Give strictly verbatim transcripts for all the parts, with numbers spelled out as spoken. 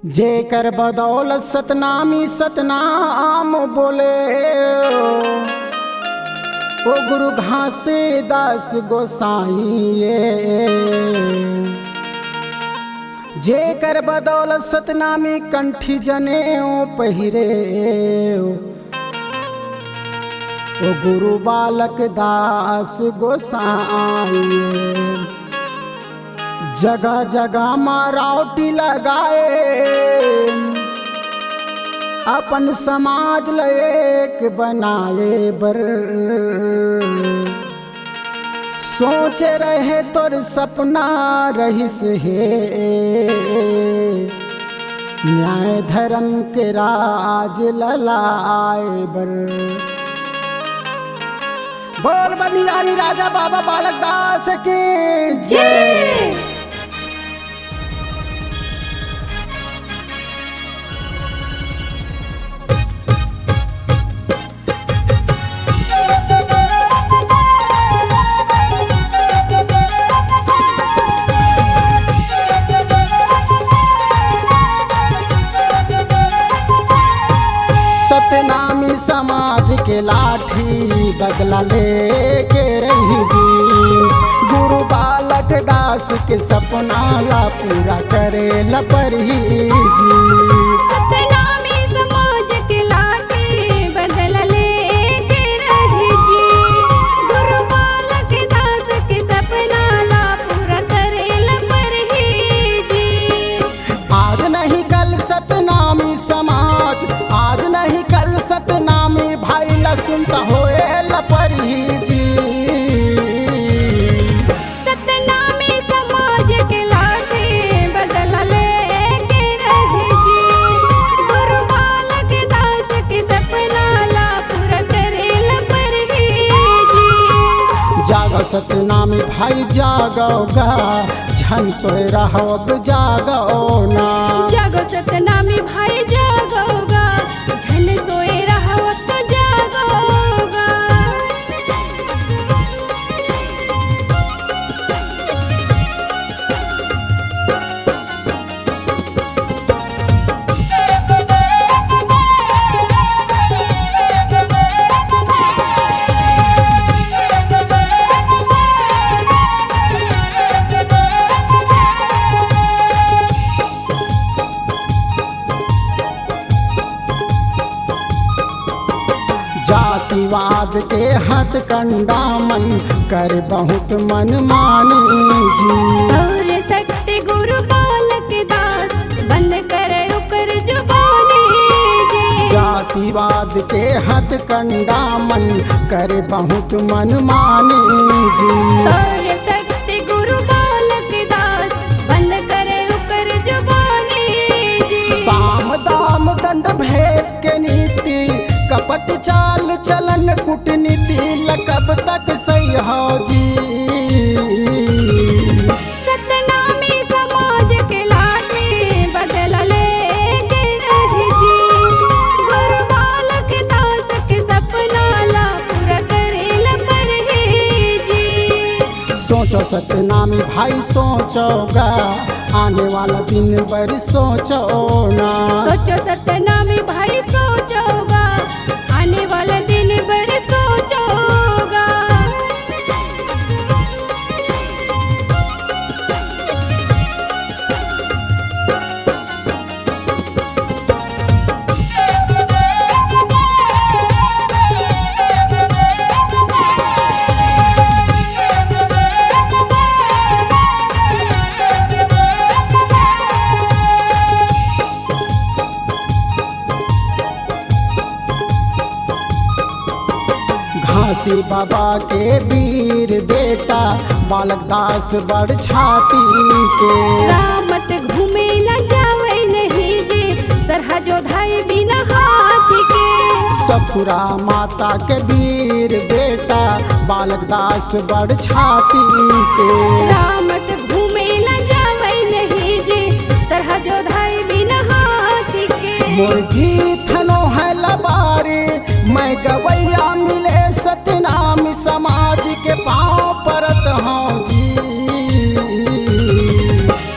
जेकर बदौलत सतनामी सतनाम बोले, ओ गुरु घासीदास गोसाई ए। जेकर बदौलत सतनामी कंठी जनेऊ पहिरे, ओ गुरु बालक दास गोसाई ए। जगह जगह म रावटी लगाए, अपन समाज ल एक बनाए बर। सोच रहे तोर सपना रहिस हे, न्याय धर्म के राज ल लाए बर। बोल बनियारी राजा बाबा बालक दास की जय। जय। सतनामी समाज के लाठी बदला लेके रही जी, गुरु बालक दास के सपना ला पूरा करे ला परही जी। सतनामी समाज के लाठी बदला लेके रही जी, गुरु बालक दास के सपना ला पूरा करे ला परही जी। आज नहीं कल सतनामी समाज, आज नहीं कल सतनामी भाई ला सुनता होए ला परही जी। सतनामी समाज के लाठी बदला लेके रहे जी, गुरु बालक दास के सपना ला पूरा करे ला परही जी। जागो सतनामी भाई जागो गा, झन सोए रहो अब जागो ना। जागो सतनामी भाई जागो गा, झन सोए रहो अब तो जागो गा। जातिवाद के हथकंडा मन कर बहुत मनमानी जी। सौर शक्ति गुरु बालक दास बंद कर ओकर जुबानी जी। जातिवाद के हथकंडा मन कर बहुत मनमानी जी। सौर शक्ति गुरु बालक दास बंद कर ओकर जुबानी जी। साम दाम दंड भेद के नीति, कपट चाल चलन कूटनीति ल कब तक सही हो जी। सतनामी समाज के लाठी बदला लेके रहे जी, गुरु बालक दास के सपना ला पूरा करे ला परही जी। सोचो सतनामी भाई सोचो गा, आने वाला दिन बर सोचो ना। सोचो सतनामी भाई सोचो गा, आने वाला दिन बर सोचो गा। घासी बाबा के वीर बेटा बालक दास बड़ छाती के। रामत घूमे ला जावे नहीं जी, सरहा जोधाई बिना हाथी के। सतपुरा माता के वीर बेटा बालक दास बड़ छाती के। रामत घूमे ला जावे नहीं जी, सरहा जोधाई बिना हाथी के। मोर गीत हनो है लबारी, मैं गवैया मिले सतनामी समाज के पाँव परत हौं जी।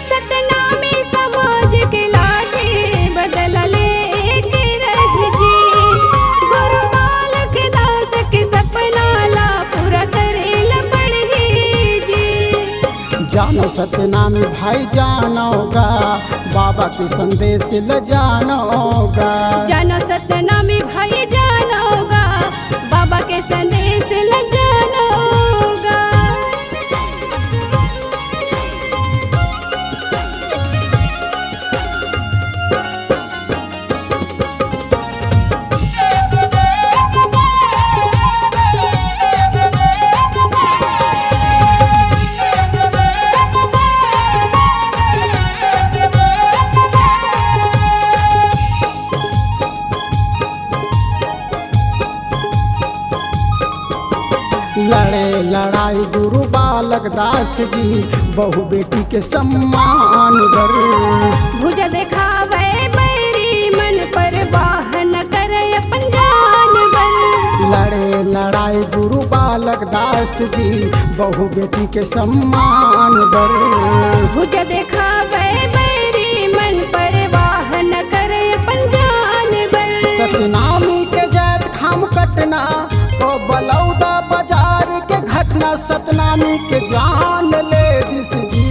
सतनामी समाज के लाठी सतनामी भाई जानोगा, बाबा के संदेश ल जानोगा। जानो सतनामी भाई जानोगा, बाबा के संदेश ल जानोगा। लड़े लड़ाई गुरु बालक दास जी, बहू बेटी के सम्मान बर। भुजा देखावे बैरी मन, परवाह न करे अपन जान बर। लड़े लड़ाई गुरु बालक दास जी, बहू बेटी के सम्मान बर। भुजा देखावे बैरी मन, परवाह न करे अपन जान बर। सतनामी के जात खाम कटना, ओ बलौदा बाजार के घटना, सतनामी के जान ले दिस जी।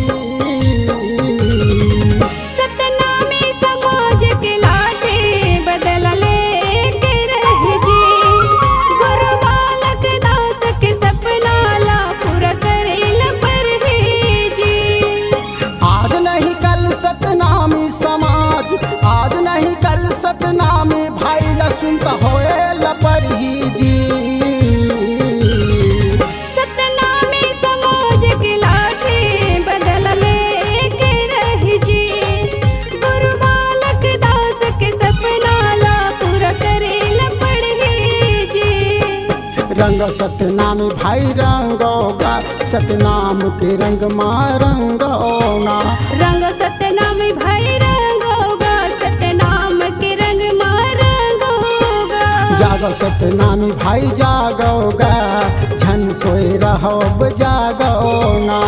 सतनामी समाज के लाठी बदला लेके रह जी। गुरु बालक दास के सपना ला पूरा करे ल परही जी। आज नहीं कल सतनामी समाज, आज नहीं कल सतनामी भाई ला सुनता होए ल परही जी। सतनामी समाज के लाठी बदला लेके रह जी। गुरु बालक दास के सपना ला पूरा करे ल परही जी। रंग सतनामी भाई रंगोगा, सतनाम के रंग मा रंगोना। रंग सतनामी भाई रंगोगा, सतनाम के रंग मा रंगोगा। जागो सतनामी भाई जागोगा, झन सोए रहो जागोना।